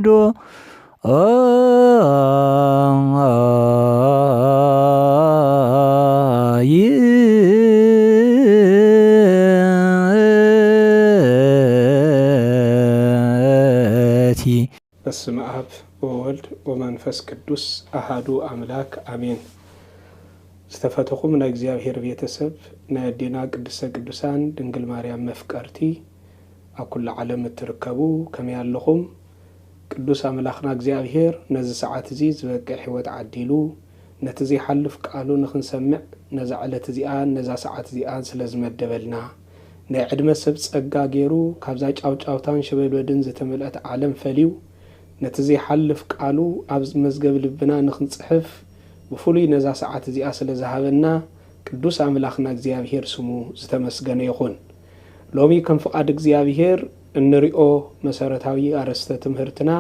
ዶ ይእቲ። በስመ አብ ወወልድ ወመንፈስ ቅዱስ አሃዱ አምላክ አሜን። ዝተፈተኹም ናይ እግዚኣብሔር ቤተሰብ፣ ናይ ኣዴና ቅድስተ ቅዱሳን ድንግል ማርያም መፍቀርቲ፣ ኣብ ኩሉ ዓለም እትርከቡ ከመይ ኣለኹም? ቅዱስ ኣምላኽና እግዚኣብሔር ነዚ ሰዓት እዚ ዝበቅዕ ህይወት ዓዲሉ፣ ነቲ ዘይሓልፍ ቃሉ ንኽንሰምዕ ነዛ ዕለት እዚኣን ነዛ ሰዓት እዚኣን ስለ ዝመደበልና፣ ናይ ዕድመ ሰብ ጸጋ ገይሩ ካብዛ ጫውጫውታን ሸበድበድን ዝተመልአት ዓለም ፈልዩ፣ ነቲ ዘይሓልፍ ቃሉ ኣብ መዝገብ ልብና ንኽንጽሕፍ፣ ብፍሉይ ነዛ ሰዓት እዚኣ ስለ ዝሃበና፣ ቅዱስ ኣምላኽና እግዚኣብሔር ስሙ ዝተመስገነ ይኹን። ሎሚ ከም ፍቓድ እግዚኣብሔር እንሪኦ መሰረታዊ ኣርእስተ ትምህርትና፣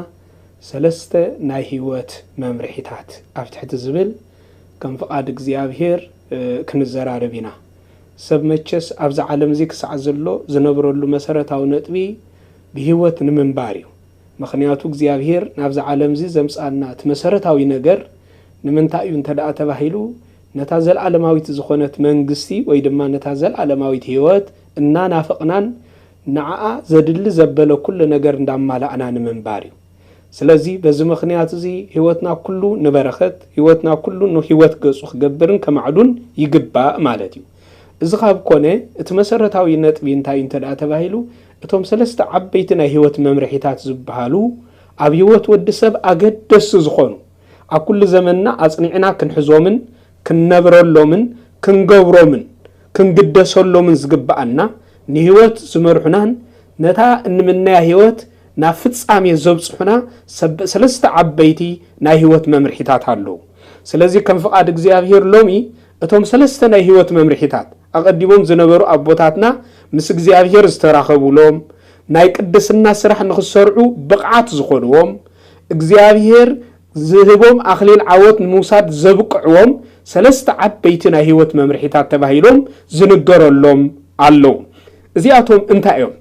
ሰለስተ ናይ ህይወት መምርሒታት ኣብ ትሕቲ ዝብል ከም ፍቓድ እግዚኣብሔር፣ እ፣ ክንዘራረብ ኢና። ሰብ መቸስ ኣብዚ ዓለም እዚ ክሳዕ ዘሎ ዝነብረሉ መሰረታዊ ነጥቢ ብህይወት ንምንባር እዩ። ምኽንያቱ እግዚኣብሔር ናብዚ ዓለም እዚ ዘምጽኣና እቲ መሰረታዊ ነገር ንምንታይ እዩ እንተ ደኣ ተባሂሉ፣ ነታ ዘለዓለማዊት ዝኾነት መንግስቲ ወይ ድማ ነታ ዘለዓለማዊት ህይወት እናናፈቕናን ንዓኣ ዘድሊ ዘበለ ኩሉ ነገር እንዳማላእና ንምንባር እዩ። ስለዚ በዚ ምኽንያት እዚ ህይወትና ኩሉ ንበረኸት፣ ህይወትና ኩሉ ንህይወት ገጹ ክገብርን ከማዕዱን ይግባእ ማለት እዩ። እዚ ካብ ኮነ፣ እቲ መሰረታዊ ነጥቢ እንታይ እዩ እንተ ደኣ ተባሂሉ፣ እቶም ሰለስተ ዓበይቲ ናይ ህይወት መምርሒታት ዝበሃሉ ኣብ ህይወት ወዲ ሰብ ኣገደስቲ ዝኾኑ፣ ኣብ ኩሉ ዘመንና ኣጽኒዕና ክንሕዞምን ክንነብረሎምን ክንገብሮምን ክንግደሰሎምን ዝግብኣና፣ ንህይወት ዝመርሑናን ነታ እንምነያ ህይወት ናብ ፍጻሜ ዘብጽሑና ሰብ-፣ ሰለስተ ዓበይቲ ናይ ህይወት መምርሒታት ኣለዉ። ስለዚ ከም ፍቓድ እግዚኣብሔር ሎሚ እቶም ሰለስተ ናይ ህይወት መምርሒታት ኣቐዲሞም ዝነበሩ ኣቦታትና ምስ እግዚኣብሔር ዝተራኸቡሎም፣ ናይ ቅድስና ስራሕ ንኽሰርዑ ብቕዓት ዝኾንዎም፣ እግዚኣብሔር ዝህቦም ኣኽሊል ዓወት ንምውሳድ ዘብቅዕዎም ሰለስተ ዓበይቲ ናይ ህይወት መምርሒታት ተባሂሎም ዝንገረሎም ኣለዉ። እዚኣቶም እንታይ እዮም?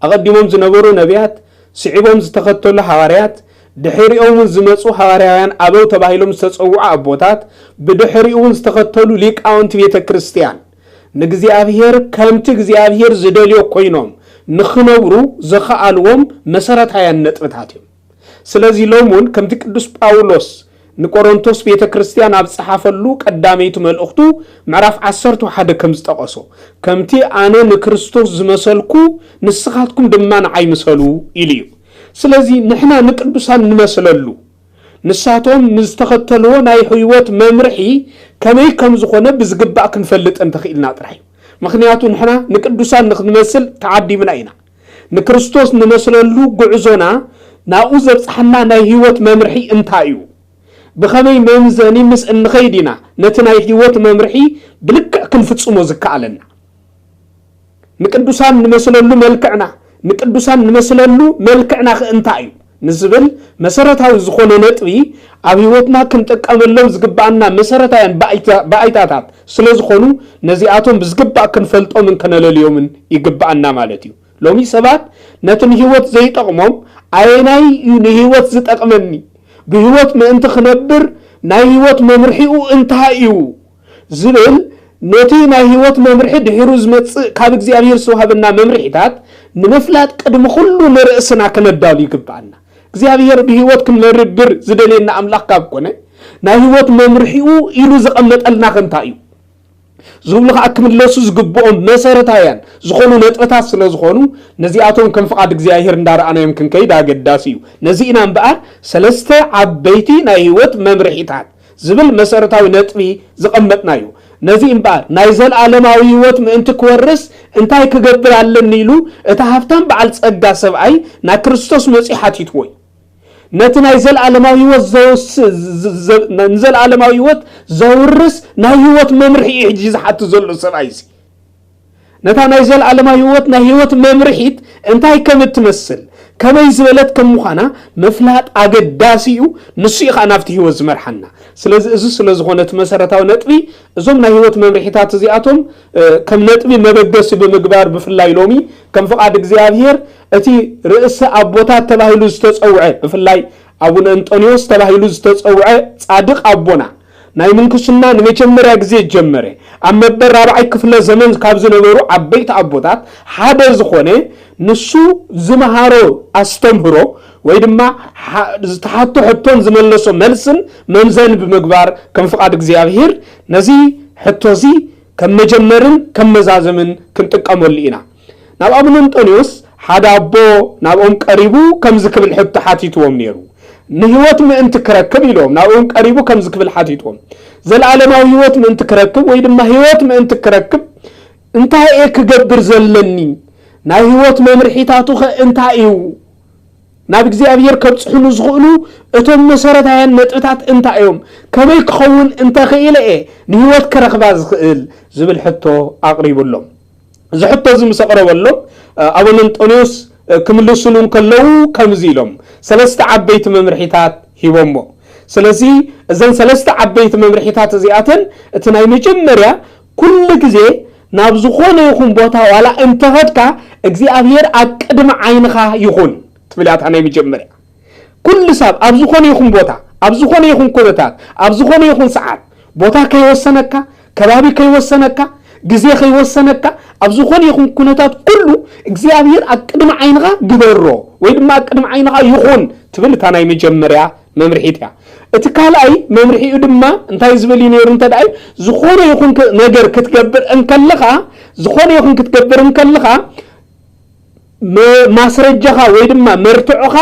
ኣቐዲሞም ዝነበሩ ነቢያት፣ ስዒቦም ዝተኸተሉ ሃዋርያት፣ ድሕሪኦም እውን ዝመጹ ሃዋርያውያን ኣበው ተባሂሎም ዝተጸውዑ ኣቦታት፣ ብድሕሪኡ እውን ዝተኸተሉ ሊቃውንቲ ቤተ ክርስቲያን፣ ንእግዚኣብሔር ከምቲ እግዚኣብሔር ዝደልዮ ኮይኖም ንኽነብሩ ዘኸኣልዎም መሰረታውያን ነጥብታት እዮም። ስለዚ ሎም እውን ከምቲ ቅዱስ ጳውሎስ ንቆሮንቶስ ቤተ ክርስቲያን ኣብ ዝጸሓፈሉ ቀዳመይቲ መልእኽቱ ምዕራፍ ዓሰርተ ሓደ ከም ዝጠቐሶ፣ "ከምቲ ኣነ ንክርስቶስ ዝመሰልኩ ንስኻትኩም ድማ ንዓይ ምሰሉ" ኢሉ እዩ። ስለዚ ንሕና ንቅዱሳን ንመስለሉ፣ ንሳቶም ንዝተኸተልዎ ናይ ህይወት መምርሒ ከመይ ከም ዝኾነ ብዝግባእ ክንፈልጥ እንተኽኢልና ጥራይ እዩ። ምኽንያቱ ንሕና ንቅዱሳን ንኽንመስል ተዓዲምና ኢና። ንክርስቶስ ንመስለሉ ጉዕዞና ናብኡ ዘብጽሓና ናይ ህይወት መምርሒ እንታይ እዩ? ብኸመይ መምዘኒ ምስ እንኸይድ ኢና ነቲ ናይ ህይወት መምርሒ ብልክዕ ክንፍጽሞ ዝከኣለና? ንቅዱሳን ንመስለሉ መልክዕና፣ ንቅዱሳን ንመስለሉ መልክዕና ከ እንታይ እዩ ንዝብል መሰረታዊ ዝኾነ ነጥቢ፣ ኣብ ህይወትና ክንጥቀመሎም ዝግብኣና መሰረታውያን ባይታ-፣ ባይታታት ስለ ዝኾኑ፣ ነዚኣቶም ብዝግባእ ክንፈልጦምን ከነለልዮምን ይግብኣና ማለት እዩ። ሎሚ ሰባት ነቲ ንህይወት ዘይጠቕሞም፣ "ኣየናይ እዩ ንህይወት ዝጠቕመኒ? ብህይወት ምእንቲ ክነብር ናይ ህይወት መምርሒኡ እንታይ እዩ?" ዝብል፣ ነቲ ናይ ህይወት መምርሒ ድሒሩ ዝመጽእ ካብ እግዚኣብሔር ዝተዋህበና መምርሒታት ንምፍላጥ ቅድሚ ኩሉ ንርእስና ከነዳሉ ይግብኣና። እግዚኣብሔር ብህይወት ክንነብር ዝደልየና ኣምላኽ ካብ ኮነ፣ ናይ ህይወት መምርሒኡ ኢሉ ዘቐመጠልና ከ እንታይ እዩ? ዝብሉ ኸኣ ክምለሱ ዝግብኦም መሰረታውያን ዝኾኑ ነጥብታት ስለ ዝኾኑ፣ ነዚኣቶም ከም ፍቓድ እግዚኣብሔር እንዳረኣናዮም ክንከይድ ኣገዳሲ እዩ። ነዚ ኢና እምበኣር ሰለስተ ዓበይቲ ናይ ህይወት መምርሒታት ዝብል መሰረታዊ ነጥቢ ዘቐመጥናዮ። ነዚ እምበኣር ናይ ዘለኣለማዊ ህይወት ምእንቲ ክወርስ እንታይ ክገብር ኣለኒ ኢሉ እቲ ሃብታም በዓል ጸጋ ሰብኣይ ናብ ክርስቶስ መጺኡ ሓቲትዎ እዩ። ነቲ ናይ ዘለኣለማዊ ህይወት ዘውስ-፣ ዘ-፣ ዘ-፣ ንዘለኣለማዊ ህይወት ዘውርስ ናይ ህይወት መምርሒ እዩ ሕጂ ዝሓቱ ዘሎ ሰብኣይ እዚ። ነታ ናይ ዘለኣለማዊ ህይወት፣ ናይ ህይወት መምርሒት እንታይ ከም እትመስል፣ ከመይ ዝበለት ከም ምዃና ምፍላጥ ኣገዳሲ እዩ። ንሱ እዩ ኸኣ ናብቲ ህይወት ዝመርሓና። ስለዚ እዚ ስለ ዝኾነ እቲ መሰረታዊ ነጥቢ፣ እዞም ናይ ህይወት መምርሒታት እዚኣቶም፣ እ፣ ከም ነጥቢ መበገሲ ብምግባር፣ ብፍላይ ሎሚ ከም ፍቓድ እግዚኣብሔር እቲ ርእሰ ኣቦታት ተባሂሉ ዝተጸውዐ፣ ብፍላይ ኣቡነ እንጦንዮስ ተባሂሉ ዝተጸውዐ ጻድቕ ኣቦና፣ ናይ ምንኩስና ንመጀመርያ ግዜ ጀመረ። ኣብ መበል ራብዓይ ክፍለ ዘመን ካብ ዝነበሩ ዓበይቲ ኣቦታት ሓደ ዝኾነ፣ ንሱ ዝመሃሮ ኣስተምህሮ ወይ ድማ ሓ-፣ ዝተሓቶ ሕቶን ዝመለሶ መልስን መምዘኒ ብምግባር፣ ከም ፍቓድ እግዚኣብሔር ነዚ ሕቶ እዚ ከም መጀመርን ከም መዛዘምን ክንጥቀመሉ ኢና። ናብ ኣቡነ እንጦንዮስ ሓደ ኣቦ ናብኦም ቀሪቡ ከምዚ ክብል ሕቶ ሓቲትዎም ነይሩ። "ንህይወት ምእንቲ ክረክብ" ኢሎም ናብኦም ቀሪቡ ከምዚ ክብል ሓቲትዎም፣ "ዘለኣለማዊ ህይወት ምእንቲ ክረክብ ወይ ድማ ህይወት ምእንቲ ክረክብ እንታይ እየ ክገብር ዘለኒ? ናይ ህይወት መምርሒታቱኸ እንታይ እዩ? ናብ እግዚኣብሔር ከብጽሑኒ ዝኽእሉ እቶም መሰረታውያን ነጥብታት እንታይ እዮም? ከመይ ክኸውን እንተኽኢለ እየ ንህይወት ክረኽባ ዝኽእል?" ዝብል ሕቶ ኣቕሪቡሎም። እዚ ሕቶ እዚ ምስ ኣቕረበሎም፣ ኣቡነ እንጦንዮስ ክምልስሉ እንከለዉ ከምዚ ኢሎም ሰለስተ ዓበይቲ መምርሒታት ሂቦሞ። ስለዚ እዘን ሰለስተ ዓበይቲ መምርሒታት እዚኣተን፣ እቲ ናይ መጀመርያ፣ ኩሉ ግዜ ናብ ዝኾነ ይኹን ቦታ ዋላ እንተኸድካ እግዚኣብሔር ኣብ ቅድሚ ዓይንኻ ይኹን ትብል እያ እታ ናይ መጀመርያ። ኩሉ ሰብ ኣብ ዝኾነ ይኹን ቦታ፣ ኣብ ዝኾነ ይኹን ኩነታት፣ ኣብ ዝኾነ ይኹን ሰዓት፣ ቦታ ከይወሰነካ፣ ከባቢ ከይወሰነካ፣ ግዜ ከይወሰነካ፣ ኣብ ዝኾነ ይኹን ኩነታት ኩሉ እግዚኣብሔር ኣብ ቅድሚ ዓይንኻ ግበሮ ወይ ድማ ኣብ ቅድሚ ዓይንኻ ይኹን ትብል እታ ናይ መጀመርያ መምርሒት እያ። እቲ ካልኣይ መምርሒኡ ድማ እንታይ ዝብል እዩ ነይሩ እንተ ደኣ እዩ፣ ዝኾነ ይኹን ክ-፣ ነገር ክትገብር እንከለኻ፣ ዝኾነ ይኹን ክትገብር እንከለኻ፣ መ-፣ ማስረጃኻ ወይ ድማ መርትዖኻ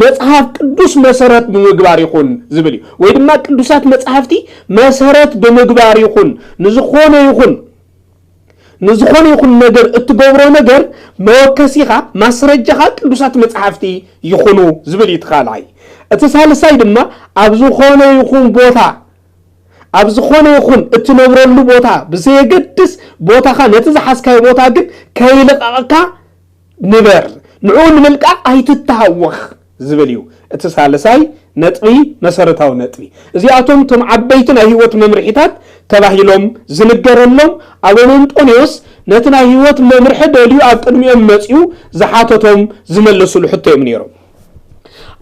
መጽሓፍ ቅዱስ መሰረት ብምግባር ይኹን ዝብል እዩ። ወይ ድማ ቅዱሳት መጻሕፍቲ መሰረት ብምግባር ይኹን፣ ንዝኾነ ይኹን፣ ንዝኾነ ይኹን ነገር እትገብሮ ነገር መወከሲኻ፣ ማስረጃኻ ቅዱሳት መጻሕፍቲ ይኹኑ ዝብል እዩ እቲ ካልኣይ። እቲ ሳልሳይ ድማ ኣብ ዝኾነ ይኹን ቦታ፣ ኣብ ዝኾነ ይኹን እትነብረሉ ቦታ ብዘየገድስ ቦታኻ፣ ነቲ ዝሓዝካዮ ቦታ ግን ከይልቐቕካ ንበር፣ ንዕኡ ንምልቃቕ ኣይትተሃወኽ ዝብል እዩ እቲ ሳልሳይ ነጥቢ፣ መሰረታዊ ነጥቢ። እዚኣቶም እቶም ዓበይቲ ናይ ህይወት መምርሒታት ተባሂሎም ዝንገረሎም፣ ኣቡነ እንጦንዮስ ነቲ ናይ ህይወት መምርሒ ደልዩ ኣብ ቅድሚኦም መጺኡ ዝሓተቶም ዝመለሱሉ ሕቶ እዮም ነይሮም።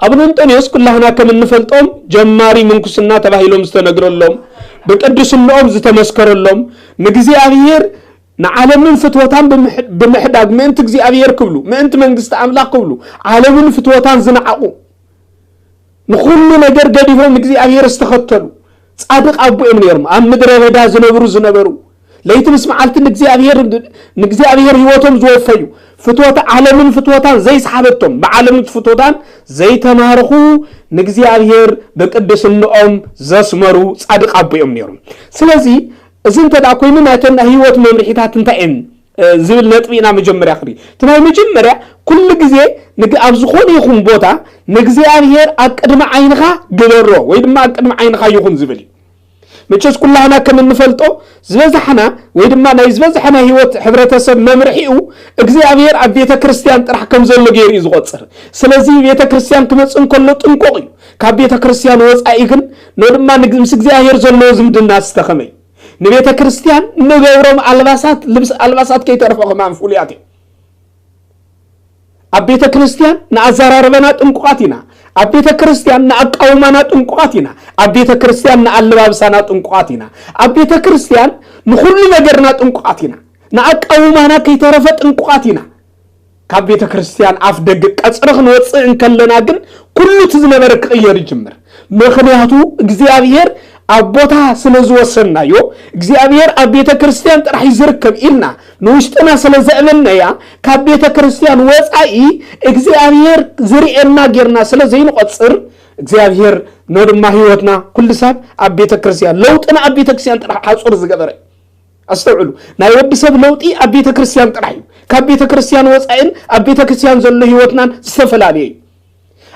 ኣቡነ እንጦንዮስ ኩላህና ከም እንፈልጦም ጀማሪ ምንኩስና ተባሂሎም ዝተነግረሎም፣ ብቅድስንኦም ዝተመስከረሎም፣ ንእግዚኣብሔር ንዓለምን ፍትወታን ብምሕ-፣ ብምሕዳግ ምእንቲ እግዚኣብሔር ክብሉ፣ ምእንቲ መንግስቲ ኣምላኽ ክብሉ፣ ዓለምን ፍትወታን ዝነዓቑ፣ ንኹሉ ነገር ገዲፎም ንእግዚኣብሔር ዝተኸተሉ ጻድቕ ኣቦ እዮም ነይሮም። ኣብ ምድረ በዳ ዝነብሩ ዝነበሩ፣ ለይቲ ምስ መዓልቲ ንእግዚኣብሔር፣ ንእግዚኣብሔር ህይወቶም ዝወፈዩ፣ ፍትወት ዓለምን ፍትወታን ዘይሰሓበቶም፣ ብዓለምን ፍትወታን ዘይተማረኹ፣ ንእግዚኣብሔር ብቅድስንኦም ዘስመሩ ጻድቕ ኣቦ እዮም ነይሮም። ስለዚ እዚ እንተ ደኣ ኮይኑ፣ ናይተን ናይ ህይወት መምርሒታት እንታይ እየን፣ እ፣ ዝብል ነጥቢ ኢና መጀመርያ ክርኢ። እቲ ናይ መጀመርያ፣ ኩሉ ግዜ ንግ-፣ ኣብ ዝኾነ ይኹን ቦታ ንእግዚኣብሔር ኣብ ቅድሚ ዓይንኻ ግበሮ ወይ ድማ ኣብ ቅድሚ ዓይንኻ ይኹን ዝብል እዩ። መቸስ ኩላህና ከም እንፈልጦ፣ ዝበዛሕና ወይ ድማ ናይ ዝበዝሐ ናይ ህይወት ሕብረተሰብ መምርሒኡ እግዚኣብሔር ኣብ ቤተ ክርስቲያን ጥራሕ ከም ዘሎ ገይሩ እዩ ዝቖጽር። ስለዚ ቤተ ክርስቲያን ክመጽእ እንከሎ ጥንቁቕ እዩ። ካብ ቤተ ክርስቲያን ወጻኢ ግን፣ ኖ ድማ ንግ-፣ ምስ እግዚኣብሔር ዘለዎ ዝምድና ዝተኸመ እዩ። ንቤተ ክርስቲያን ንገብሮም ኣልባሳት፣ ልብስ ኣልባሳት ከይተርፎ ከማን ፍሉያት እዮም። ኣብ ቤተ ክርስቲያን ንኣዘራርበና ጥንቁቓት ኢና። ኣብ ቤተ ክርስቲያን ንኣቃውማና ጥንቁቓት ኢና። ኣብ ቤተ ክርስቲያን ንኣለባብሳና ጥንቁቓት ኢና። ኣብ ቤተ ክርስቲያን ንኹሉ ነገርና ጥንቁቓት ኢና። ንኣቃውማና ከይተረፈ ጥንቁቓት ኢና። ካብ ቤተ ክርስቲያን ኣፍ ደገ ቀጽሪ ክንወጽእ እንከለና ግን ኩሉ እቲ ዝነበረ ክቕየር ይጅምር። ምኽንያቱ እግዚኣብሔር ኣብ ቦታ ስለ ዝወሰንናዮ፣ እግዚኣብሔር ኣብ ቤተ ክርስቲያን ጥራሕ እዩ ዝርከብ ኢልና ንውሽጥና ስለ ዘእመንናያ፣ ካብ ቤተ ክርስቲያን ወጻኢ እግዚኣብሔር ዝርእየና ጌርና ስለ ዘይንቖጽር፣ እግዚኣብሔር ኖ ድማ ህይወትና ኩሉ ሳብ ኣብ ቤተ ክርስቲያን፣ ለውጥና ኣብ ቤተ ክርስቲያን ጥራሕ ሓጹር ዝገበረ። ኣስተውዕሉ፣ ናይ ወዲ ሰብ ለውጢ ኣብ ቤተ ክርስቲያን ጥራሕ እዩ። ካብ ቤተ ክርስቲያን ወጻኢን ኣብ ቤተ ክርስቲያን ዘሎ ህይወትናን ዝተፈላለየ እዩ።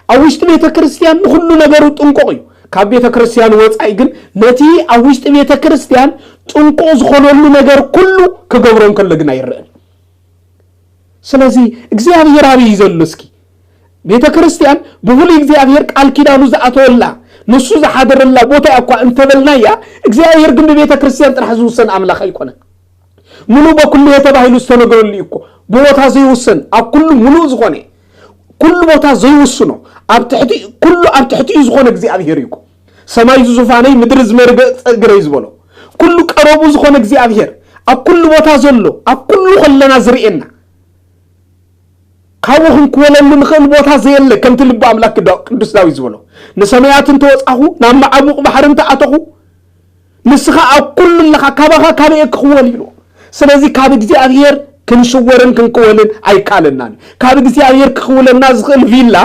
ኣብ ውሽጢ ቤተ ክርስቲያን ንኹሉ ነገሩ ጥንቁቕ እዩ። ካብ ቤተ ክርስቲያን ወጻኢ ግን ነቲ ኣብ ውሽጢ ቤተ ክርስቲያን ጥንቁቕ ዝኾነሉ ነገር ኩሉ ክገብሮ እንከሎ ግን ኣይረአን። ስለዚ እግዚኣብሔር ኣበይ እዩ ዘሎ? እስኪ ቤተ ክርስቲያን ብፍሉይ እግዚኣብሔር ቃል ኪዳኑ ዝኣተወላ፣ ንሱ ዝሓደረላ ቦታ እኳ እንተበልናያ፣ እግዚኣብሔር ግን ብቤተ ክርስቲያን ጥራሕ ዝውሰን ኣምላኽ ኣይኮነን። ምሉእ በኩሉ ተባሂሉ ዝተነገረሉ እዩ እኮ። ብቦታ ዘይውሰን፣ ኣብ ኩሉ ምሉእ ዝኾነ፣ ኩሉ ቦታ ዘይውስኖ፣ ኣብ ትሕቲ፣ ኩሉ ኣብ ትሕቲኡ ዝኾነ እግዚኣብሔር እዩ እኮ። ሰማይ ዝዙፋነይ፣ ምድሪ ዝመርገጽ እግረይ ዝበሎ፣ ኩሉ ቀረቡ ዝኾነ እግዚኣብሔር፣ ኣብ ኩሉ ቦታ ዘሎ፣ ኣብ ኩሉ ከለና ዝርእየና፣ ካብኡ ክንክወለሉ ንኽእል ቦታ ዘየለ፣ ከምቲ ልቢ ኣምላክ ዳ-፣ ቅዱስ ዳዊት ዝበሎ፣ "ንሰማያት እንተወጻኹ፣ ናብ መዓሙቕ ባሕሪ እንተኣተኹ፣ ንስኻ ኣብ ኩሉ ኣለኻ፣ ካባኻ ካበየ ክኽወል?" ኢሉ። ስለዚ ካብ እግዚኣብሔር ክንሽወርን ክንክወልን ኣይከኣለናን። ካብ እግዚኣብሔር ክኽውለና ዝኽእል ቪላ፣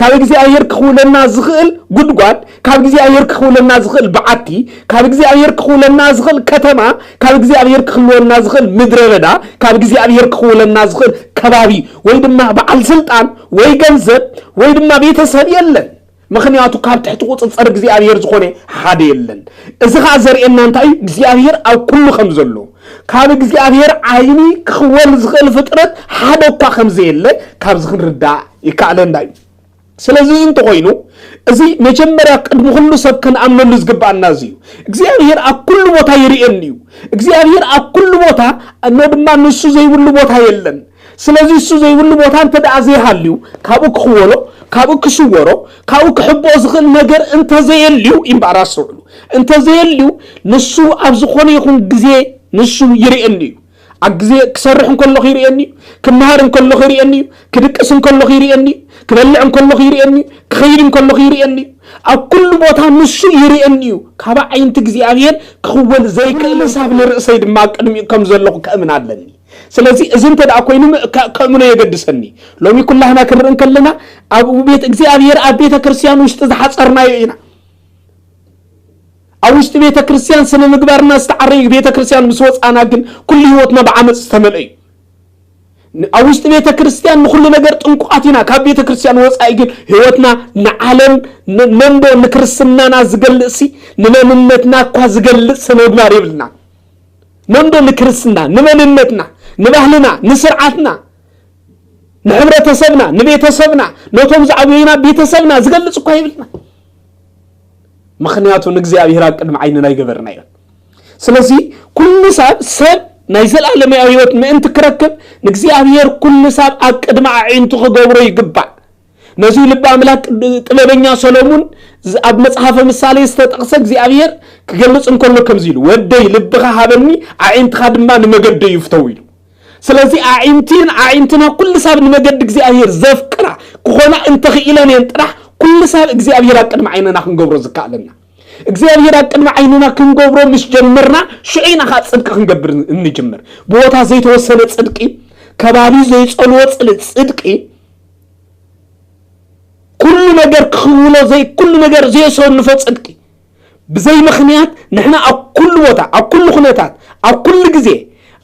ካብ እግዚኣብሔር ክኽውለና ዝኽእል ጉድጓድ፣ ካብ እግዚኣብሔር ክኽውለና ዝኽእል በዓቲ፣ ካብ እግዚኣብሔር ክኽውለና ዝኽእል ከተማ፣ ካብ እግዚኣብሔር ክኽውለና ዝኽእል ምድረ በዳ፣ ካብ እግዚኣብሔር ክኽውለና ዝኽእል ከባቢ፣ ወይ ድማ በዓል ስልጣን፣ ወይ ገንዘብ፣ ወይ ድማ ቤተሰብ የለን። ምኽንያቱ ካብ ትሕቲ ቁጽጽር እግዚኣብሔር ዝኾነ ሓደ የለን። እዚ ኸኣ ዘርእየና እንታይ እዩ? እግዚኣብሔር ኣብ ኩሉ ከም ዘሎ፣ ካብ እግዚኣብሔር ዓይኒ ክኽወል ዝኽእል ፍጥረት ሓደ እኳ ከም ዘየለ ካብዚ ክንርዳእ ይከኣለና እዩ። ስለዚ እዚ እንተኾይኑ፣ እዚ መጀመርያ ቅድሚ ኩሉ ሰብ ክንኣምነሉ ዝግብኣና እዚ እዩ። እግዚኣብሔር ኣብ ኩሉ ቦታ ይርእየኒ እዩ። እግዚኣብሔር ኣብ ኩሉ ቦታ፣ እሞ ድማ ንሱ ዘይብሉ ቦታ የለን። ስለዚ እሱ ዘይብሉ ቦታ እንተ ደኣ ዘይሃልዩ፣ ካብኡ ክኽወሎ፣ ካብኡ ክሽወሮ፣ ካብኡ ክሕብኦ ዝኽእል ነገር እንተዘየልዩ፣ እምበኣር ኣስተውዕሉ፣ እንተዘየልዩ፣ ንሱ ኣብ ዝኾነ ይኹን ግዜ ንሱ ይርእየኒ እዩ። ኣብ ግዜ ክሰርሕ እንከለኹ ይርእየኒ እዩ፣ ክመሃር እንከለኹ ይርእየኒ እዩ፣ ክድቅስ እንከለኹ ይርእየኒ እዩ፣ ክበልዕ እንከለኹ ይርእየኒ እዩ፣ ክኸይድ እንከለኹ ይርእየኒ እዩ። ኣብ ኩሉ ቦታ ንሱ ይርእየኒ እዩ። ካብ ኣዒንቲ እግዚኣብሔር ክኽወል ዘይክእል፣ ንሳብ ንርእሰይ ድማ ኣብ ቅድሚኡ ከም ዘለኹ ከእምን ኣለኒ። ስለዚ እዚ እንተ ደኣ ኮይኑ፣ ም-፣ ከ-፣ ከእምኖ የገድሰኒ። ሎሚ ኩላህና ክንርኢ እንከለና፣ ኣብ ቤት እግዚኣብሔር፣ ኣብ ቤተ ክርስቲያን ውሽጢ ዝሓጸርናዮ ኢና። ኣብ ውሽጢ ቤተ ክርስቲያን ስነ ምግባርና ዝተዓረዩ፣ ቤተ ክርስቲያን ምስ ወጻና ግን ኩሉ ህይወትና ብዓመጽ ዝተመልአ እዩ። ን-፣ ኣብ ውሽጢ ቤተ ክርስቲያን ንኹሉ ነገር ጥንቁቓት ኢና። ካብ ቤተ ክርስቲያን ወጻኢ ግን ህይወትና ንዓለም፣ ን-፣ መንዶ ንክርስትናና ዝገልጽ ሲ፣ ንመንነትና እኳ ዝገልጽ ስነ ምግባር የብልና። መንዶ ንክርስትና፣ ንመንነትና፣ ንባህልና፣ ንስርዓትና፣ ንሕብረተሰብና፣ ንቤተሰብና፣ ነቶም ዝዓበዩና ቤተሰብና ዝገልጽ እኳ የብልና። ምኽንያቱ ንእግዚኣብሔር ኣብ ቅድሚ ዓይንና ኣይገበርናዮን። ስለዚ ኩሉ ሰብ፣ ሰብ ናይ ዘላለማዊ ህይወት ምእንቲ ክረክብ ንእግዚኣብሔር ኩሉ ሰብ ኣብ ቅድሚ ኣዒንቱ ክገብሮ ይግባእ። ነዚ ልቢ ኣምላክ ጥበበኛ ሰሎሙን ዝ-፣ ኣብ መጽሓፈ ምሳሌ ዝተጠቕሰ እግዚኣብሔር ክገልጽ እንከሎ ከምዚ ኢሉ፣ "ወደይ ልብኻ ሃበኒ፣ ኣዒንትኻ ድማ ንመገደይ ይፍተው" ኢሉ። ስለዚ ኣዒንቲን ኣዒንትና ኩሉ ሳብ ንመገዲ እግዚኣብሔር ዘፍቅራ ክኾና እንተኽኢለን እየን ጥራሕ ኩሉ ሳብ እግዚኣብሔር ኣብ ቅድሚ ዓይንና ክንገብሮ ዝከኣለና። እግዚኣብሔር ኣብ ቅድሚ ዓይንና ክንገብሮ ምስ ጀመርና ሽዑ ኢና ኸዓ ጽድቂ ክንገብር እንጅምር። ብቦታ ዘይተወሰነ ጽድቂ፣ ከባቢ ዘይጸልዎ ጽል-፣ ጽድቂ፣ ኩሉ ነገር ክውሎ ዘይ-፣ ኩሉ ነገር ዘየሰንፎ ጽድቂ። ብዘይ ምኽንያት ንሕና ኣብ ኩሉ ቦታ፣ ኣብ ኩሉ ኩነታት፣ ኣብ ኩሉ ግዜ፣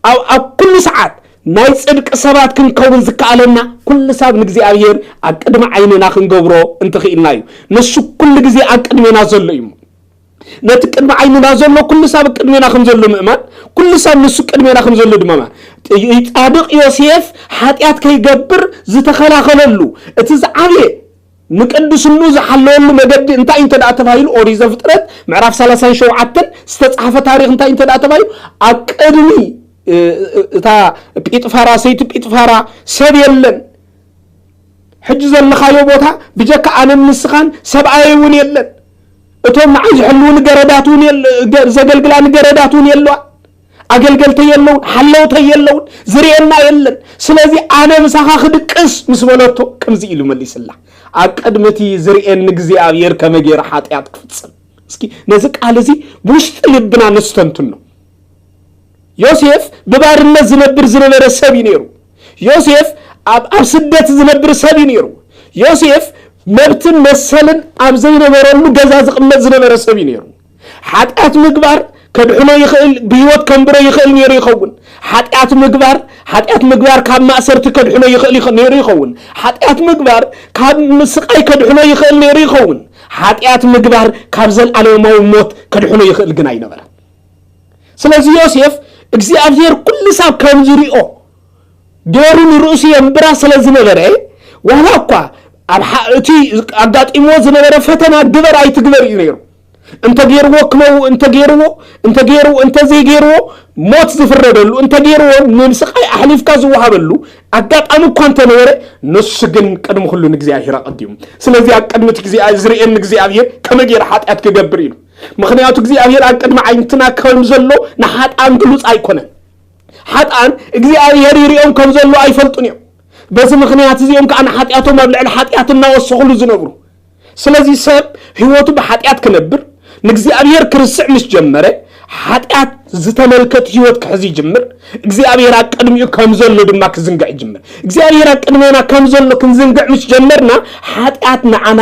ኣብ፣ ኣብ ኩሉ ሰዓት ናይ ጽድቂ ሰባት ክንከውን ዝከኣለና ኩሉ ሳብ ንእግዚኣብሔር ኣብ ቅድሚ ዓይንና ክንገብሮ እንተኽኢልና እዩ። ንሱ ኩሉ ግዜ ኣብ ቅድሜና ዘሎ እዩ። ነቲ ቅድሚ ዓይንና ዘሎ ኩሉ ሳብ ቅድሜና ከም ዘሎ ምእማን፣ ኩሉ ሳብ ንሱ ቅድሜና ከም ዘሎ ድማ ምእማን። ጻድቕ ዮሴፍ ሓጢኣት ከይገብር ዝተኸላኸለሉ እቲ ዝዓብየ ንቅድስኑ ዝሓለወሉ መገዲ እንታይ እንተ ደኣ ተባሂሉ፣ ኦሪት ዘፍጥረት ምዕራፍ ሰላሳን ሸውዓተን ዝተጻሕፈ ታሪኽ እንታይ እንተ ደኣ ተባሂሉ፣ ኣብ ቅድሚ፣ እ፣ እ፣ እታ ጲጥፋራ፣ ሰይቲ ጲጥፋራ ሰብ የለን። ሕጂ ዘለኻዮ ቦታ ብጀካ ኣነን ንስኻን ሰብኣየይ እውን የለን። እቶም ንዓይ ዝሕልዉኒ ገረዳት እውን የለ-፣ ገ-፣ ዘገልግላኒ ገረዳት እውን የለዋን። ኣገልገልተይ የለውን፣ ሓለውተይ የለውን፣ ዝርእየና የለን። ስለዚ ኣነ ምሳኻ ክድቅስ ምስ በለቶ ከምዚ ኢሉ መሊስላ፣ "ኣብ ቅድሚ እቲ ዝርእየኒ እግዚኣብሔር ከመይ ገይረ ሓጢኣት ክፍጽም?" እስኪ ነዚ ቃል እዚ ብውሽጢ ልብና ነስተንትኖ። ዮሴፍ ብባርነት ዝነብር ዝነበረ ሰብ እዩ ነይሩ። ዮሴፍ ኣብ፣ ኣብ ስደት ዝነብር ሰብ እዩ ነይሩ። ዮሴፍ መብትን መሰልን ኣብ ዘይነበረሉ ገዛ ዝቕመጥ ዝነበረ ሰብ እዩ ነይሩ። ሓጢኣት ምግባር ከድሕኖ ይኽእል፣ ብህይወት ከንብሮ ይኽእል ነይሩ ይኸውን። ሓጢኣት ምግባር፣ ሓጢኣት ምግባር ካብ ማእሰርቲ ከድሕኖ ይኽእል ይኸ-፣ ነይሩ ይኸውን። ሓጢኣት ምግባር ካብ ምስቓይ ከድሕኖ ይኽእል ነይሩ ይኸውን። ሓጢኣት ምግባር ካብ ዘለኣለማዊ ሞት ከድሕኖ ይኽእል ግን ኣይነበረን። ስለዚ ዮሴፍ እግዚኣብሔር ኩሉ ሳብ ከም ዝሪኦ፣ ገይሩ ንርእሱ የንብራ ስለ ዝነበረ፣ ዋላ እኳ ኣብ ሓ-፣ እቲ ኣጋጢምዎ ዝነበረ ፈተና ግበር ኣይትግበር እዩ ነይሩ። እንተገይርዎ ክመው-፣ እንተገይርዎ፣ እንተገይርዎ፣ እንተዘይገይርዎ ሞት ዝፍረደሉ፣ እንተገይርዎ ንስቓይ ኣሕሊፍካ ዝወሃበሉ ኣጋጣሚ እኳ እንተነበረ፣ ንሱ ግን ቅድሚ ኩሉ ንእግዚኣብሔር ኣቐዲሙ። ስለዚ ኣብ ቅድሚ እቲ እግዚኣብሔር ዝርእየኒ እግዚኣብሔር ከመይ ገይረ ሓጢኣት ክገብር ኢሉ። ምኽንያቱ እግዚኣብሔር ኣብ ቅድሚ ዓይንትና ከም ዘሎ ንሓጥኣን ግሉጽ ኣይኮነን። ሓጥኣን እግዚኣብሔር ይርእዮም ከም ዘሎ ኣይፈልጡን እዮም። በዚ ምኽንያት እዚኦም ከዓ ንሓጢኣቶም ኣብ ልዕሊ ሓጢኣት እናወሰኹሉ ዝነብሩ። ስለዚ ሰብ ህይወቱ ብሓጢኣት ክነብር ንእግዚኣብሔር ክርስዕ ምስ ጀመረ፣ ሓጢኣት ዝተመልከት ህይወት ክሕዝ ይጅምር። እግዚኣብሔር ኣብ ቅድሚኡ ከም ዘሎ ድማ ክዝንግዕ ይጅምር። እግዚኣብሔር ኣብ ቅድሜና ከም ዘሎ ክንዝንግዕ ምስ ጀመርና፣ ሓጢኣት ንዓና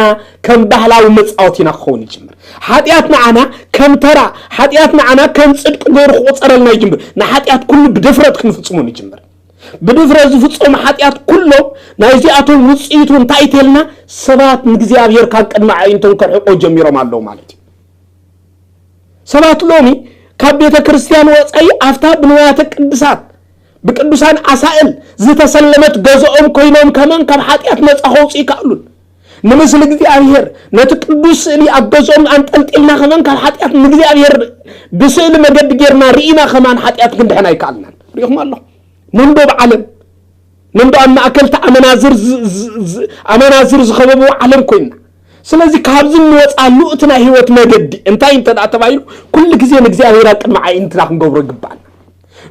ከም ባህላዊ መጻወቲና ክኸውን ይጅምር። ሓጢኣት ንዓና ከም ተራ፣ ሓጢኣት ንዓና ከም ጽድቂ ገይሩ ክቑጸረልና ይጅምር። ንሓጢኣት ኩሉ ብድፍረት ክንፍጽሞ ንጅምር። ብድፍረት ዝፍጸሙ ሓጢኣት ኩሎም ናይዚኣቶም ውጽኢቱ እንታይ ተልና፣ ሰባት ንእግዚኣብሔር ካብ ቅድሚ ኣዒንቶም ከርሕቆ ጀሚሮም ኣለዉ ማለት እዩ። ሰባት ሎሚ ካብ ቤተ ክርስቲያን ወጻኢ ኣብታ ብንዋያተ ቅድሳት ብቅዱሳን ኣሳእል ዝተሰለመት ገዝኦም ኮይኖም ከማን ካብ ሓጢኣት ነጻ ከውጽኡ ይከኣሉን። ንምስሊ እግዚኣብሔር ነቲ ቅዱስ ስእሊ ኣብ ገዝኦም ኣንጠልጢልና ከማን ካብ ሓጢኣት ንእግዚኣብሔር ብስእሊ መገዲ ጌርና ርኢና ከማን ሓጢኣት ክንድሕን ኣይከኣልናን። ርኢኹም ኣለኹም። ነንዶ ኣብ ዓለም፣ ነንዶ ኣብ ማእከል እቲ ኣመናዝር ዝ-፣ ዝ-፣ ዝ-፣ ኣመናዝር ዝኸበብዎ ዓለም ኮይንና። ስለዚ ካብዚ እንወጽኣሉ እቲ ናይ ህይወት መገዲ እንታይ እንተ ደኣ ተባሂሉ፣ ኩሉ ግዜ ንእግዚኣብሔር ኣብ ቅድሚ ኣዒንትና ክንገብሮ ይግባኣና።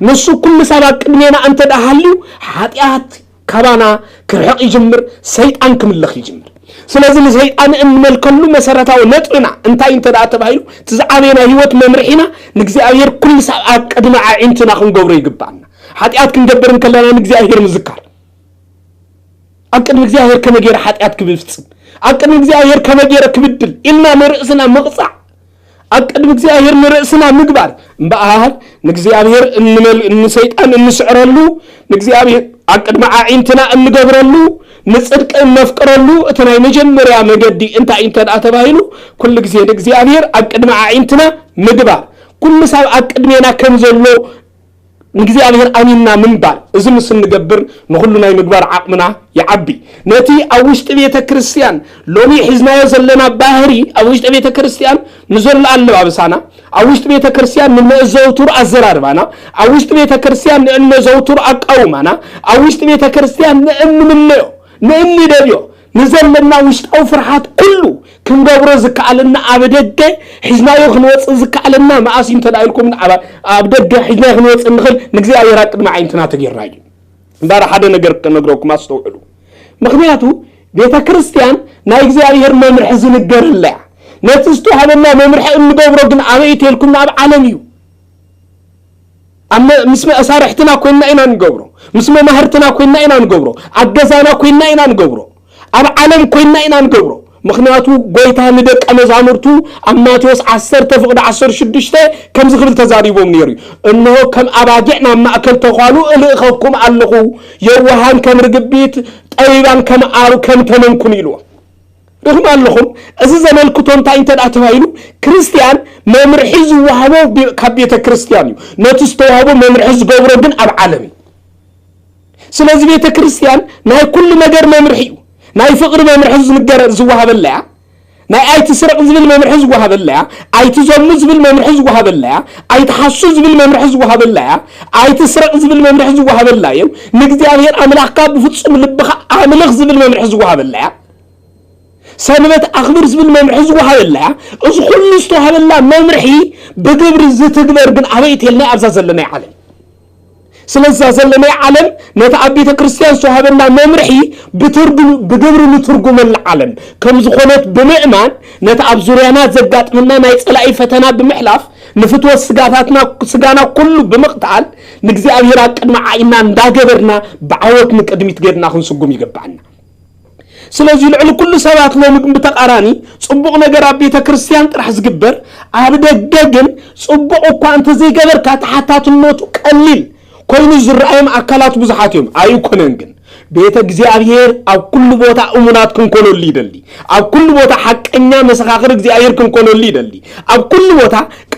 ንሱ ኩሉ ሰብ ኣብ ቅድሜና እንተ ደኣ ሃልዩ፣ ሓጢኣት ካባና ክርሕቕ ይጅምር፣ ሰይጣን ክምለኽ ይጅምር። ስለዚ ንሰይጣን እንመልከሉ መሰረታዊ ነጥብና እንታይ እንተ ደኣ ተባሂሉ፣ እቲ ዝዓበየ ናይ ህይወት መምርሒና ንእግዚኣብሔር ኩሉ ሰብ ኣብ ቅድሚ ኣዒንትና ክንገብሮ ይግባኣና። ሓጢኣት ክንገብር እንከለና ንእግዚኣብሔር ምዝካር። ኣብ ቅድሚ እግዚኣብሔር ከመይ ገይረ ሓጢኣት ክፍጽም፣ ኣብ ቅድሚ እግዚኣብሔር ከመይ ገይረ ክብድል ኢልና ንርእስና ምቕጻዕ፣ ኣብ ቅድሚ እግዚኣብሔር ንርእስና ምግባር እምበኣር፣ ንእግዚኣብሔር እንመል-፣ ንሰይጣን እንስዕረሉ፣ ንእግዚኣብሔር ኣብ ቅድሚ ኣዒንትና እንገብረሉ፣ ንጽድቂ እነፍቅረሉ፣ እቲ ናይ መጀመርያ መገዲ እንታይ እንተ ደኣ ተባሂሉ፣ ኩሉ ግዜ ንእግዚኣብሔር ኣብ ቅድሚ ኣዒንትና ምግባር። ኩሉ ሰብ ኣብ ቅድሜና ከም ዘሎ ንእግዚኣብሔር ኣሚንና ምንባር። እዚ ምስ እንገብር ንኹሉ ናይ ምግባር ዓቕምና ይዓቢ። ነቲ ኣብ ውሽጢ ቤተ ክርስቲያን ሎሚ ሒዝናዮ ዘለና ባህሪ ኣብ ውሽጢ ቤተ ክርስቲያን ንዘሎ ኣለባብሳና፣ ኣብ ውሽጢ ቤተ ክርስቲያን ንእነዘውትሩ ኣዘራርባና፣ ኣብ ውሽጢ ቤተ ክርስቲያን ንእነዘውትሩ ኣቃውማና፣ ኣብ ውሽጢ ቤተ ክርስቲያን ንእንምነዮ፣ ንእንደልዮ፣ ንዘለና ውሽጣዊ ፍርሓት ኩሉ ክንገብሮ ዝከኣለና ኣብ ደገ ሒዝናዮ ክንወፅእ ዝከኣለና መኣስ እዩ እንተ ደኣ ኢልኩም ኣብ፣ ኣብ ደገ ሒዝናዮ ክንወፅእ እንኽእል ንእግዚኣብሔር ኣብ ቅድሚ ዓይንትና ተጌርና እዩ። እምበኣር ሓደ ነገር ክነግረኩም ኣስተውዕሉ። ምኽንያቱ ቤተ ክርስቲያን ናይ እግዚኣብሔር መምርሒ ዝንገረላ እያ። ነቲ ዝተዋህበና መምርሒ እንገብሮ ግን ኣበይ ተልኩም ኣብ ዓለም እዩ። ኣብ መ-፣ ምስ መሳርሕትና ኮይንና ኢና ንገብሮ። ምስ መማህርትና ኮይንና ኢና ንገብሮ። ኣብ ገዛና ኮይንና ኢና ንገብሮ። ኣብ ዓለም ኮይንና ኢና ንገብሮ። ምኽንያቱ ጎይታ ንደቀ መዛሙርቱ ኣብ ማቴዎስ ዓሰርተ ፍቕዲ ዓሰርተ ሽዱሽተ ከምዚ ክብል ተዛሪቦም ነይሩ እዩ። "እንሆ ከም ኣባጊዕ ናብ ማእከል ተዃሉ እልእኸኩም ኣለኹ፣ የዋሃን ከም ርግቢት፣ ጠቢባን ከም ኣብ-፣ ከም ተመን ኩኑ" ኢልዎም። ርኢኹም ኣለኹም? እዚ ዘመልክቶ እንታይ እንተ ደኣ ተባሂሉ፣ ክርስትያን መምርሒ ዝወሃቦ ብ-፣ ካብ ቤተ ክርስትያን እዩ። ነቲ ዝተዋህቦ መምርሒ ዝገብሮ ግን ኣብ ዓለም እዩ። ስለዚ ቤተ ክርስትያን ናይ ኩሉ ነገር መምርሒ እዩ። ናይ ፍቕሪ መምርሒ ዝንገረ-፣ ዝወሃበላ እያ። ናይ ኣይትስረቕ ዝብል መምርሒ ዝወሃበላ እያ። ኣይትዘሙ ዝብል መምርሒ ዝወሃበላ እያ። ኣይትሓሱ ዝብል መምርሒ ዝወሃበላ እያ። ኣይትስረቕ ዝብል መምርሒ ዝወሃበላ እዩ። ንእግዚኣብሔር ኣምላኽካ ብፍጹም ልብኻ ኣምልኽ ዝብል መምርሒ ዝወሃበላ እያ። ሰንበት ኣኽብር ዝብል መምርሒ ዝወሃበላ እያ። እዚ ኩሉ ዝተዋህበላ መምርሒ ብግብሪ ዝትግበር ግን ኣበይ እተልና ኣብዛ ዘለናይ ዓለም። ስለዛ ዘለናይ ዓለም ነቲ ኣብ ቤተ ክርስቲያን ዝተዋህበና መምርሒ ብትርጉም፣ ብግብሪ ንትርጉመላ ዓለም ከም ዝኾነት ብምእማን ነቲ ኣብ ዙርያና ዘጋጥመና ናይ ጸላኢ ፈተና ብምሕላፍ ንፍትወት ስጋታትና፣ ስጋና ኩሉ ብምቕታል ንእግዚኣብሔር ኣብ ቅድሚ ዓይንና እንዳገበርና ብዓወት ንቅድሚት ጌርና ክንስጉም ይግባኣና። ስለዚ ልዕሊ ኩሉ ሰባት ሎሚ ግን ብተቓራኒ ጽቡቕ ነገር ኣብ ቤተ ክርስቲያን ጥራሕ ዝግበር፣ ኣብ ደገ ግን ጽቡቕ እኳ እንተዘይገበርካ ተሓታትነቱ ቀሊል ኮይኑ ዝረኣዮም ኣካላት ብዙሓት እዮም። ኣይኮነን ግን ቤተ እግዚኣብሔር ኣብ ኩሉ ቦታ እሙናት ክንኮነሉ ይደሊ። ኣብ ኩሉ ቦታ ሓቀኛ መሰኻኽር እግዚኣብሔር ክንኮነሉ ይደሊ። ኣብ ኩሉ ቦታ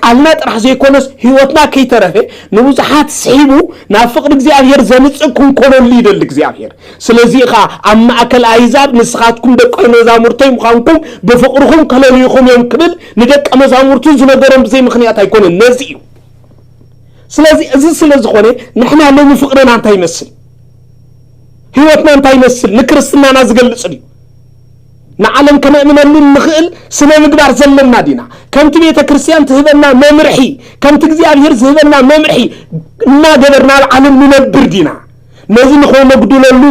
ኣልና ጥራሕ ዘይኮነስ ህይወትና ከይተረፈ ንብዙሓት ስሒቡ ናብ ፍቕሪ እግዚኣብሔር ዘምጽእ ክንኮነሉ ይደሊ እግዚኣብሔር። ስለዚ ኸኣ ኣብ ማእከል ኣህዛብ ንስኻትኩም ደቀ መዛሙርተይ ምዃንኩም ብፍቕርኹም ከለልዩኹም እዮም ክብል ንደቀ መዛሙርቱ ዝነገሮም ብዘይ ምኽንያት ኣይኮነን። ነዚ እዩ። ስለዚ እዚ ስለ ዝኾነ ንሕና ሎሚ ፍቕርና እንታይ ይመስል? ህይወትና እንታይ ይመስል? ንክርስትናና ዝገልጽ ድዩ? ንዓለም ከነእምነሉ እንኽእል ስነ ምግባር ዘለና ዲና? ከምቲ ቤተ ክርስቲያን ትህበና መምርሒ፣ ከምቲ እግዚኣብሔር ዝህበና መምርሒ እናገበርና ኣብ ዓለም ንነብር ዲና? ነዚ ንኸነጉድለሉ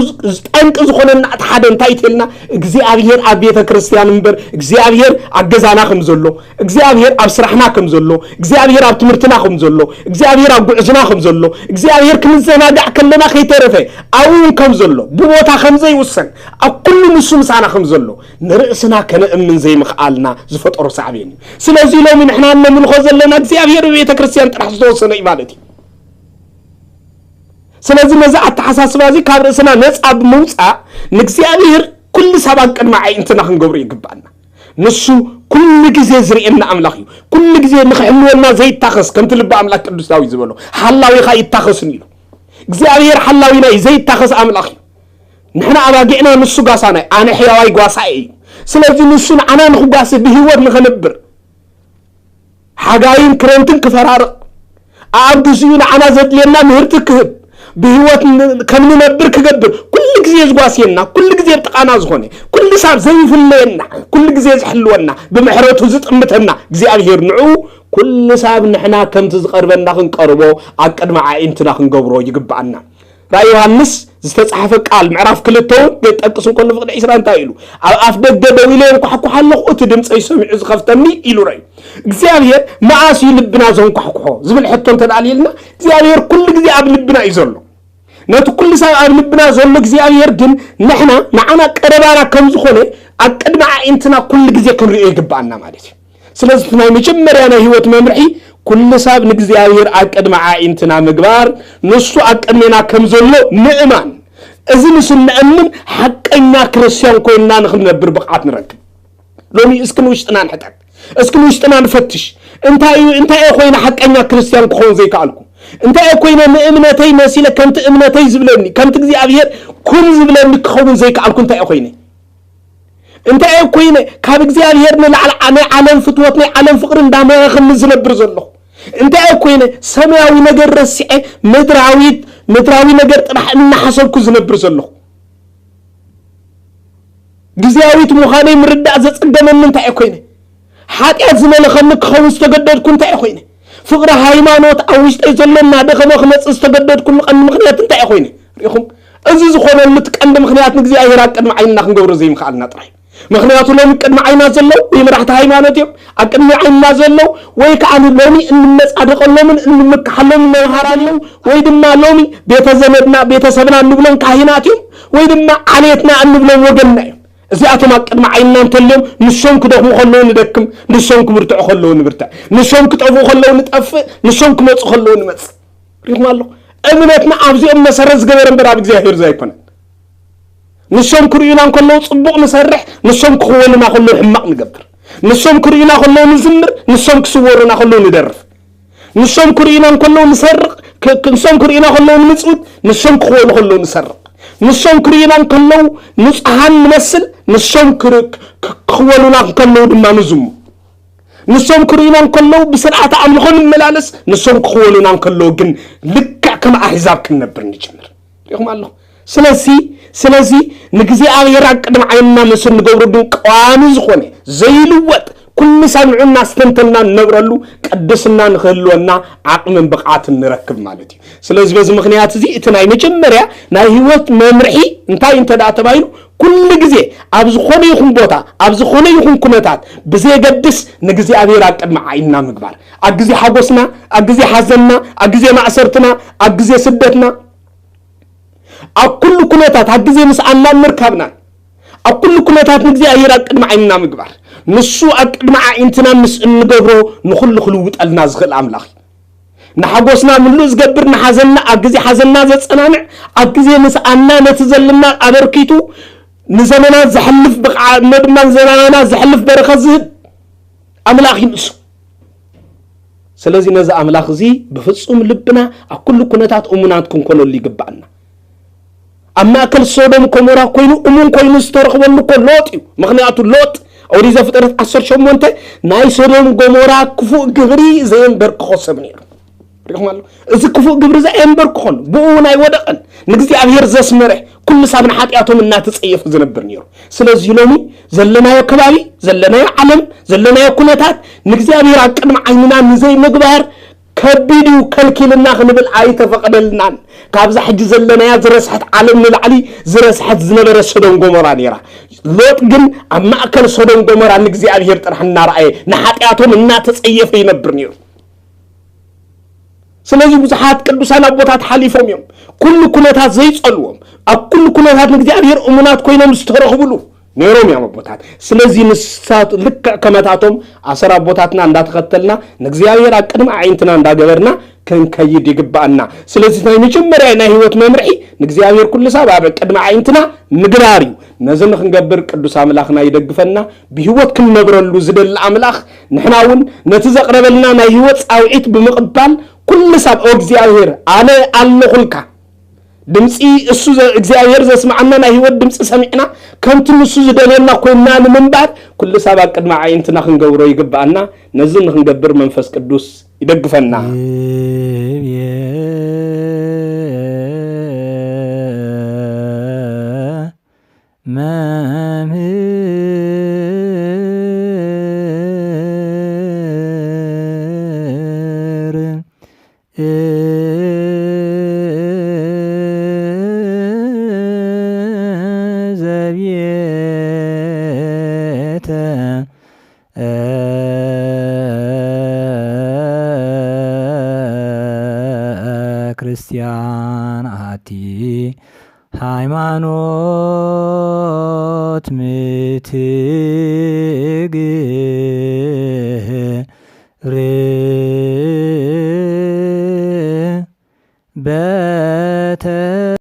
ጠንቂ ዝኾነና እቲ ሓደ እንታይ ተልና? እግዚኣብሔር ኣብ ቤተ ክርስቲያን እምበር እግዚኣብሔር ኣብ ገዛና ከም ዘሎ፣ እግዚኣብሔር ኣብ ስራሕና ከም ዘሎ፣ እግዚኣብሔር ኣብ ትምህርትና ከም ዘሎ፣ እግዚኣብሔር ኣብ ጉዕዝና ከም ዘሎ፣ እግዚኣብሔር ክንዘናጋዕ ከለና ከይተረፈ ኣብኡ እውን ከም ዘሎ፣ ብቦታ ከም ዘይውሰን፣ ኣብ ኩሉ ንሱ ምሳና ከም ዘሎ ንርእስና ከነእምን ዘይምኽኣልና ዝፈጠሮ ሳዕቤን እዩ። ስለዚ ሎሚ ንሕና እነምልኾ ዘለና እግዚኣብሔር ብቤተ ክርስቲያን ጥራሕ ዝተወሰነ እዩ ማለት እዩ። ስለዚ ነዚ ኣተሓሳስባ እዚ ካብ ርእስና ነፃ ብምውፃእ ንእግዚኣብሔር ኩሉ ሳብ ኣብ ቅድሚ ኣዒንትና ክንገብሮ ይግባኣና። ንሱ ኩሉ ግዜ ዝርእየና ኣምላኽ እዩ። ኩሉ ግዜ ንኽሕልወና ዘይታኸስ፣ ከምቲ ልቢ ኣምላኽ ቅዱስ ዳዊት ዝበሎ፣ ሓላዊኻ ይታኸስን ኢሉ። እግዚኣብሔር ሓላዊና እዩ፣ ዘይታኸስ ኣምላኽ እዩ። ንሕና ኣባጊዕና፣ ንሱ ጓሳና እዩ። ኣነ ሕያዋይ ጓሳኤ እዩ። ስለዚ ንሱ ንዓና ንኽጓሲ ብህይወት ንኸንብር ሓጋይን ክረምትን ክፈራርቕ፣ ኣብ ግዚኡ ንዓና ዘድልየና ምህርቲ ክህብ፣ ብህይወት ን-፣ ከም ንነብር ክገብር፣ ኩሉ ግዜ ዝጓስየና፣ ኩሉ ግዜ ኣብ ጥቓና ዝኾነ፣ ኩሉ ሳብ ዘይፍለየና፣ ኩሉ ግዜ ዝሕልወና፣ ብምሕረቱ ዝጥምተና እግዚኣብሔር ንዕኡ ኩሉ ሳብ ንሕና ከምቲ ዝቐርበና ክንቀርቦ ኣብ ቅድሚ ኣዒንትና ክንገብሮ ይግብኣና። ራእይ ዮሃንስ ዝተጻሕፈ ቃል ምዕራፍ ክልተ እውን ገጠቅስ እንከሎ ፍቕዲ ዕስራ እንታይ ኢሉ? "ኣብ ኣፍ ደገ ደው ኢለ የንኳሕኩሕ ኣለኹ፣ እቲ ድምፀይ ሰሚዑ ዝኸፍተኒ" ኢሉ ራእዩ። እግዚኣብሔር መዓስ እዩ ልብና ዘንኳሕኩሖ ዝብል ሕቶ እንተ ደኣ ኣልየልና፣ እግዚኣብሔር ኩሉ ግዜ ኣብ ልብና እዩ ዘሎ። ነቲ ኩሉ ሰብ ኣብ ልብና ዘሎ እግዚኣብሔር ግን ንሕና ንዓና ቀረባና ከም ዝኾነ ኣብ ቅድሚ ኣዒንትና ኩሉ ግዜ ክንርእዮ ይግብኣና ማለት እዩ። ስለዚ እቲ ናይ መጀመርያ ናይ ህይወት መምርሒ ኩሉ ሰብ ንእግዚኣብሔር ኣብ ቅድሚ ኣዒንትና ምግባር፣ ንሱ ኣብ ቅድሜና ከም ዘሎ ምእማን። እዚ ምስ እንእምን ሓቀኛ ክርስትያን ኮይንና ንኽንነብር ብቕዓት ንረክብ። ሎሚ እስኪ ንውሽጥና ንሕተት፣ እስኪ ንውሽጥና ንፈትሽ። እንታይ እዩ፣ እንታይ እየ ኮይነ ሓቀኛ ክርስትያን ክኸውን ዘይከኣልኩ? እንታይ እየ ኮይነ ንእምነተይ መሲለ ከምቲ እምነተይ ዝብለኒ፣ ከምቲ እግዚኣብሔር ኩን ዝብለኒ ክኸውን ዘይከኣልኩ እንታይ እየ ኮይነ? እንታይ እየ ኮይነ ካብ እግዚኣብሔር ንላዕሊ ዓ-፣ ናይ ዓለም ፍትወት፣ ናይ ዓለም ፍቕሪ እንዳመረኸኒ ዝነብር ዘለኹ? እንታይ እየ ኮይነ ሰማያዊ ነገር ረሲዐ ምድራዊት፣ ምድራዊ ነገር ጥራሕ እናሓሰብኩ ዝነብር ዘለኹ? ግዜያዊት ምዃነይ ምርዳእ ዘጸገመኒ እንታይ እየ ኮይነ? ሓጢኣት ዝመለኸኒ ክኸውን ዝተገደድኩ እንታይ እየ ኮይነ? ፍቕሪ ሃይማኖት ኣብ ውሽጠይ ዘሎ እናደኸመ ክመጽእ ዝተገደድኩሉ ቀንዲ ምኽንያት እንታይ እየ ኮይነ? ርኢኹም? እዚ ዝኾነሉ እቲ ቀንዲ ምኽንያት ንእግዚኣብሔር ኣብ ቅድሚ ዓይንና ክንገብሮ ዘይምኽኣልና ጥራይ። ምኽንያቱ ሎሚ ቅድሚ ዓይና ዘለዉ ወይ መራሕቲ ሃይማኖት እዮም፣ ኣብ ቅድሚ ዓይንና ዘለዉ ወይ ከዓ ሎሚ እንመጻደቐሎምን እንምክሓሎምን መምሃራን እዮም፣ ወይ ድማ ሎሚ ቤተ ዘመድና፣ ቤተሰብና እንብሎም ካህናት እዮም፣ ወይ ድማ ዓሌትና እንብሎም ወገንና እዮም። እዚኣቶም ኣብ ቅድሚ ዓይንና እንተልዮም፣ ንሶም ክደኽሙ ከለዉ ንደክም፣ ንሶም ክብርትዑ ከለዉ ንብርትዕ፣ ንሶም ክጠፍኡ ከለዉ ንጠፍእ፣ ንሶም ክመጹ ከለዉ ንመጽእ። ሪኹም ኣለኹ። እምነትና ኣብዚኦም መሰረት ዝገበረ እምበር ኣብ እግዚኣብሔር ዘይኮነን። ንሶም ክርእዩና እንከለዉ ጽቡቕ ንሰርሕ፣ ንሶም ክኽወሉና ከለዉ ሕማቕ ንገብር። ንሶም ክርእዩና ከለዉ ንዝምር፣ ንሶም ክስወሩና ከለዉ ንደርፍ። ንሶም ክርእዩና እንከለዉ ንሰርቕ፣ ክ-፣ ክ-፣ ንሶም ክርእዩና ከለዉ ንምጽውት፣ ንሶም ክኽወሉ ከለዉ ንሰርቕ። ንሶም ክርእዩና እንከለዉ ንጹሃን ንመስል፣ ንሶም ክር-፣ ክ-፣ ክኽወሉና እንከለዉ ድማ ንዝሙ። ንሶም ክርእዩና እንከለዉ ብስርዓተ ኣምልኾ ንመላለስ፣ ንሶም ክኽወሉና እንከለዉ ግን ልክዕ ከም ኣህዛብ ክንነብር ንጅምር። ሪኢኹም ኣለኹ። ስለዚ፣ ስለዚ ንእግዚኣብሔር ኣብ ቅድሚ ዓይንና ምስ እንገብሮ ግን ቀዋሚ ዝኾነ ዘይልወጥ ኩሉ ሳብ ንዑ እናስተንተልና እንነብረሉ ቅድስና ንክህልወና ዓቕምን ብቕዓትን ንረክብ ማለት እዩ። ስለዚ በዚ ምኽንያት እዚ እቲ ናይ መጀመርያ ናይ ህይወት መምርሒ እንታይ እንተ ደኣ ተባሂሉ፣ ኩሉ ግዜ ኣብ ዝኾነ ይኹን ቦታ፣ ኣብ ዝኾነ ይኹን ኩነታት ብዘየገድስ ንእግዚኣብሔር ኣብ ቅድሚ ዓይንና ምግባር። ኣብ ግዜ ሓጎስና፣ ኣብ ግዜ ሓዘንና፣ ኣብ ግዜ ማእሰርትና፣ ኣብ ግዜ ስደትና፣ ኣብ ኩሉ ኩነታት፣ ኣብ ግዜ ምስኣናን ምርካብናን፣ ኣብ ኩሉ ኩነታት ንእግዚኣብሔር ኣብ ቅድሚ ዓይንና ምግባር። ንሱ ኣብ ቅድሚ ኣዒንትና ምስ እንገብሮ ንኹሉ ክልውጠልና ዝኽእል ኣምላኽ እዩ። ንሓጎስና ምሉእ ዝገብር፣ ንሓዘንና ኣብ ግዜ ሓዘንና ዘጸናንዕ፣ ኣብ ግዜ ምስኣና ነቲ ዘለና ኣበርኪቱ ንዘመናት ዘሕልፍ ብቕዓ እሞ ድማ ንዘመናና ዘሕልፍ በረኸት ዝህብ ኣምላኽ እዩ ንሱ። ስለዚ ነዚ ኣምላኽ እዚ ብፍጹም ልብና ኣብ ኩሉ ኩነታት እሙናት ክንኮነሉ ይግባኣና። ኣብ ማእከል ሶዶም ኮሞራ ኮይኑ እሙን ኮይኑ ዝተረኽበሉ እኮ ሎጥ እዩ። ምኽንያቱ ሎጥ ኦሪት ዘፍጥረት ዓሰርተ ሸሞንተ ናይ ሶዶም ጎሞራ ክፉእ ግብሪ ዘየንበርክኾ ሰብ ነይሩ። ሪኹም ኣሎ። እዚ ክፉእ ግብሪ እዚ ኣየንበርክኾን፣ ብኡ እውን ኣይወደቐን። ንእግዚኣብሔር ዘስመረ ኩሉ ሳብ ንሓጢኣቶም እናተጸየፈ ዝነብር ነይሩ። ስለዚ ሎሚ ዘለናዮ ከባቢ፣ ዘለናዮ ዓለም፣ ዘለናዮ ኩነታት ንእግዚኣብሔር ኣብ ቅድሚ ዓይንና ንዘይምግባር ከቢድ እዩ፣ ከልኪልና ክንብል ኣይተፈቐደልናን። ካብዛ ሕጂ ዘለናያ ዝረስሐት ዓለም ንላዕሊ ዝረስሐት ዝነበረ ሶዶም ጎሞራ ነይራ። ሎጥ ግን ኣብ ማእከል ሶዶም ጎሞራ ንእግዚኣብሔር ጥራሕ እናረኣየ ንሓጢኣቶም እናተጸየፈ ይነብር ነይሩ። ስለዚ ብዙሓት ቅዱሳን ኣቦታት ሓሊፎም እዮም። ኩሉ ኩነታት ዘይጸልዎም፣ ኣብ ኩሉ ኩነታት ንእግዚኣብሔር እሙናት ኮይኖም ዝተረኽብሉ ነይሮም እዮም ኣቦታት። ስለዚ ንሳት ልክዕ ከመታቶም ኣሰር ኣቦታትና እንዳተኸተልና ንእግዚኣብሔር ኣብ ቅድሚ ኣዒንትና እንዳገበርና ክንከይድ ይግባኣና። ስለዚ ናይ መጀመርያ ናይ ህይወት መምርሒ ንእግዚኣብሔር ኩሉ ሳብ ኣብ ቅድሚ ኣዒንትና ምግባር እዩ። ነዚ ንክንገብር ቅዱስ ኣምላኽና ይደግፈና። ብህይወት ክንነብረሉ ዝደሊ ኣምላኽ ንሕና እውን ነቲ ዘቕረበልና ናይ ህይወት ጻውዒት ብምቕባል ኩሉ ሳብ ኦ እግዚኣብሔር ኣነ ኣለኹልካ ድምፂ እሱ ዘ- እግዚኣብሔር ዘስማዓና ናይ ህይወት ድምፂ ሰሚዕና ከምቲ ንሱ ዝደልየና ኮይንና ንምንባር ኩሉ ሳብ ኣብ ቅድሚ ኣዒንትና ክንገብሮ ይግባኣና። ነዚ ንክንገብር መንፈስ ቅዱስ ይደግፈና። ይብየ መምህር ዘብየተ ክርስቲያን ኣቲ ሃይማኖት ምትግር በተ